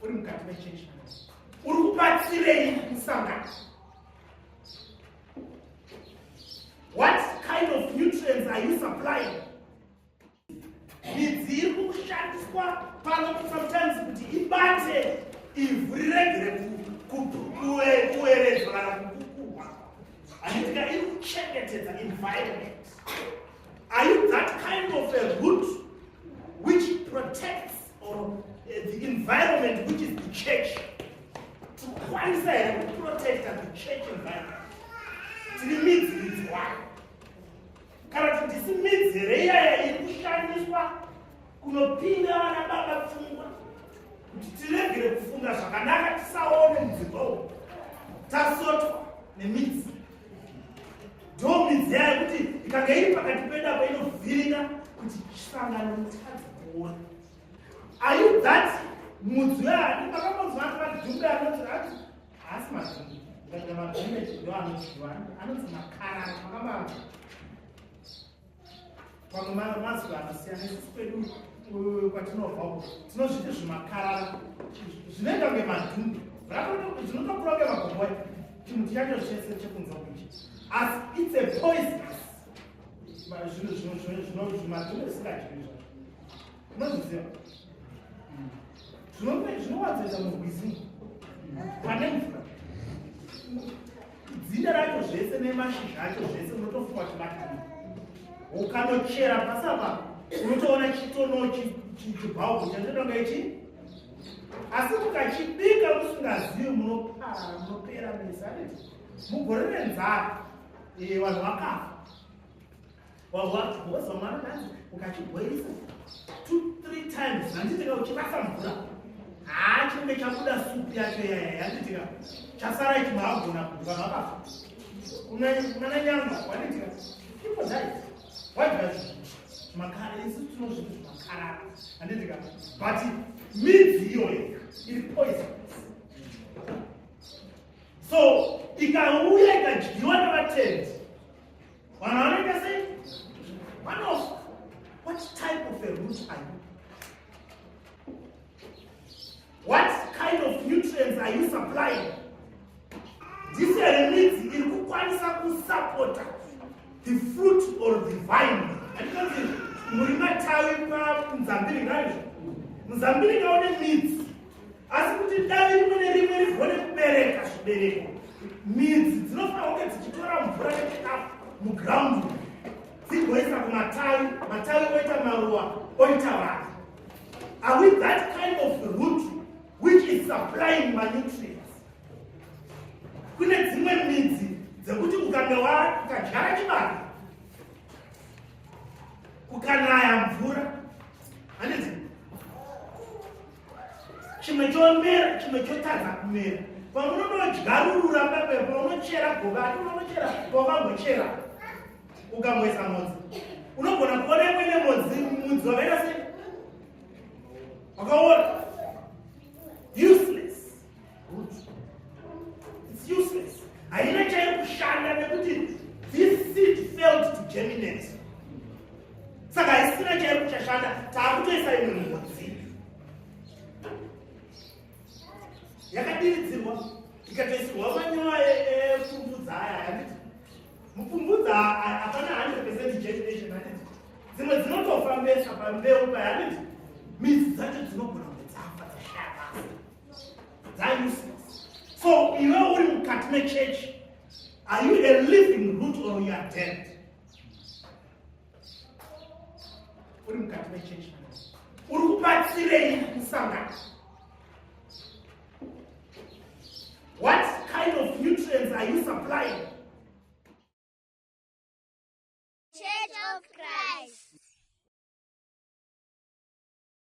Uri mukati mechechi, uri kubatsirei musangano? What kind of nutrients are you supplying? Midzi iri kushandiswa pano sometimes kuti ibate ivhu riregere kueredzwa kana kukukurwa, handitika? Iri kuchengetedza environment. Are you that kind of a root which protects or the environment, which is the church? Tikukwanisa here kuprotecta the church environment? Tiri midzi midzwayo, kana kuti ndisi midzi here iyaya iri kushandiswa kunopinda vana baba pfungwa kuti tiregere kufunga zvakanaka, tisaone mudzimba umu tasotwa nemidzi? Ndo midzi yayo kuti ikanga iri pakati pedu apo, inovhiringa kuti sangano ritadze kuona. Are you that mudzi weani? Makambonzwa ati madhumbe anonzi, ati haasi madhumbe, ndikaita madhumbe ndo anodyiwa, anonzi makarara. Makambaa pamwe mazwi anosiyana. Isusu kwedu kwatinobva uko tinozviti zvimakarara, zvinoita kunge madhumbe, zvinotokura kunge magomboi, chimuti chacho chese chekunze kuichi, asi it's a poisonous zvimadhumbe zvisingadyiwi zvacho. Unozviziva, zvinowanzoita murwizi pane mvura. Dzinde racho zvese nemashizha acho zvese, unotofunga kuti madhumbe. Ukanochera pasi apa, unotoona chitono chibhaubu chachotonga ichi, asi mukachibika musingazivi, munopara, munopera mese, anditi? Mugore renzara vanhu vakafa wagoza mwana nanzi ukachibhoirisa two three times, handitika? Uchirasa mvura, haa, chinenge chabuda supu yacho iyaya, handitika? Chasara ichi maagona kuti vanhu vakafa kunana nyanga, handitika? People died. Wadya zvimakara, isu tinozviti zvimakarara, handitika? But midzi iyoyo iri poisonous, so ikauya ikadyiwa navatendi, vanhu vanoita sei? Vanofa. What type of a root are you? What kind of nutrients are you supplying? Ndisi here midzi iri kukwanisa kusapota the fruit or the vine? Handikanzi muri matavi pamuzambiringa izvo. Muzambiringa une midzi, asi kuti davi rimwe nerimwe rigone kubereka zvibereko, midzi dzinofanira kunge dzichitora mvura nechikafu muground, dzigoisa kumatavi, matavi oita maruva, oita vanhu. Are we that kind of root which is supplying manutrients? Kune dzimwe midzi dzekuti ukange ukadyara chibage, kukanaya mvura, handiti, chimwe chomera, chimwe chotadza kumera. Pamunonodyarurura pape, paunochera gova, ati unonochera, paukambochera ukamboisa modzi, unogona kuona imwe nemodzi, mudzi wakaita sei? Wakaora, useless root. It's useless, haina chairi kushanda, nekuti this seed failed to germinate, saka haisina chairi kuchashanda. Taakutoisa imwe mhodzi yakadiridzirwa, ikatoisirwa manyowa epfumvudza aya, handiti? Mupfumvudza hapana 100% germination, handiti? Dzimwe dzinotofa mbesa pambeu paya, handiti? Midzi dzacho dzinogona kunge dzafa, dzashaya basa, dzauseless. So iwe uri mukati mechechi, are you a living root or you are dead? Uri mukati mechechi, uri kubatsirei musangano? What kind of nutrients are you supplying?